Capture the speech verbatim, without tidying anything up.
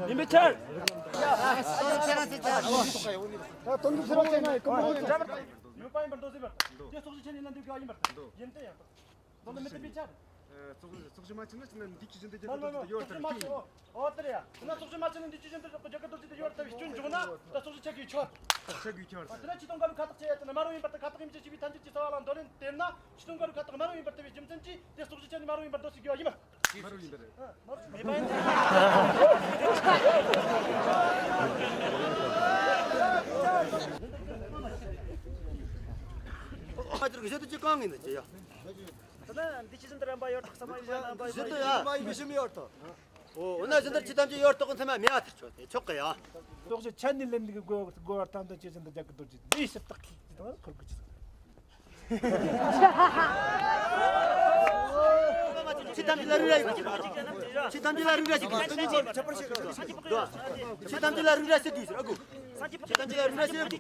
ཡིན་པའི་ཕྱིར། ཡོད་པ་ཡིན་པར་འདོད་ཟེར་བར། དེ་ཚོགས་ཞིག་ཆེན་ནས་ན་འདུག་གི་ཡིན་པར། ཡིན་ཏེ་ཡང་། དོན་མི་མཐུན་པའི་ཕྱིར། ཚོགས་ཚོགས་ཞིག་མ་ཆེན་ན་འདི་ཀྱི་བཞིན་དུ་རྒྱལ་ཁབ་ཏུ་ཡོད་ལྟར་སྐྱོན་འཇོག་ན། ད་ཚོགས་ཞིག་མ་ཆེན་ན་འདི་ཀྱི་བཞིན་དུ་རྒྱལ་ཁབ་ཏུ་ཡོད་ལྟར་སྐྱོན་འཇོག་ན། ད་ཚོགས་ཞིག་ཆགས་ཀྱི་ཆོག་ཆགས་ཀྱི་ཆོག་ད་དེ་ན་ཆིག་སྟོང་དགའ་བའི་ཁ་བཏགས་ཆེ་ཡ་དེ་ན་མ་རུང་ཡིན་པར་ད་ཁ་བཏགས་ཡིན་ཅེས་ཞུ་བའི་ཐམས་ཅད་ཀྱི་རྩ་བ་ལ་འདོད་ལན་སྟེར་ན། ཆིག་སྟོང་དགའ་བའི་ཁ་བཏགས་མ་རུང་ཡིན་པར་ཐལ་བའི་རྒྱུ་མཚན་གྱིས་དེ་ཚོགས་ཞིག་ཆེན་ནས་མ་རུང་ཡིན་པར་འདོད་ཟེར་གྱི་ཡོད་ཡིན་པར། མ་རུང་ཡིན་པར། ཨ་ཅིར་གི་ཤོད་དུ་ཅི་གང་ངེས་ནས་ཅི་ཡ། ད་ནི་འདི་ཆི་ཟིན་དུ་རན་པ་ཡོད་ཐག་ས་མ་ཡོད་ན་པ་ཡོད་ཟིན་དུ་ཡ། ཡོད་ཐག་ཨོ་ན་ཟིན་དུ་ཅི་ཐམས་ཅད་ཡོད་ཐག་ཚང་མ་མེད་ཨ་ཐག་ཆོད་དེ་ཆོག་གི་ཡ། ཏོག་ཅི་ཆ་ནི་ལེན་གི་གོ་གོ་བར་ཐམས་ཅད་ཅི་ཟིན་དུ་རྒྱག་གི་ཏོག་ཅི་འདི་ཞིབ་ཐག་གི་ཅི་དང་ཁུར་གི་ཅི་ཟིན། ཆི་ཐམས་ཅད་ལ་རིག་ར་ཡོད་ཀྱི། ཆི་ཐམས་ཅད་ལ་རིག་ར་ཞིག་གི། ཆི་ཐམས་ཅད་ལ་རིག་ར་ཟེར་དུས་ཟེར་ཨ་གོ། ཆི་ཐམས་ཅད་ལ་རིག་ར་ཟེར་ཨ་གོ།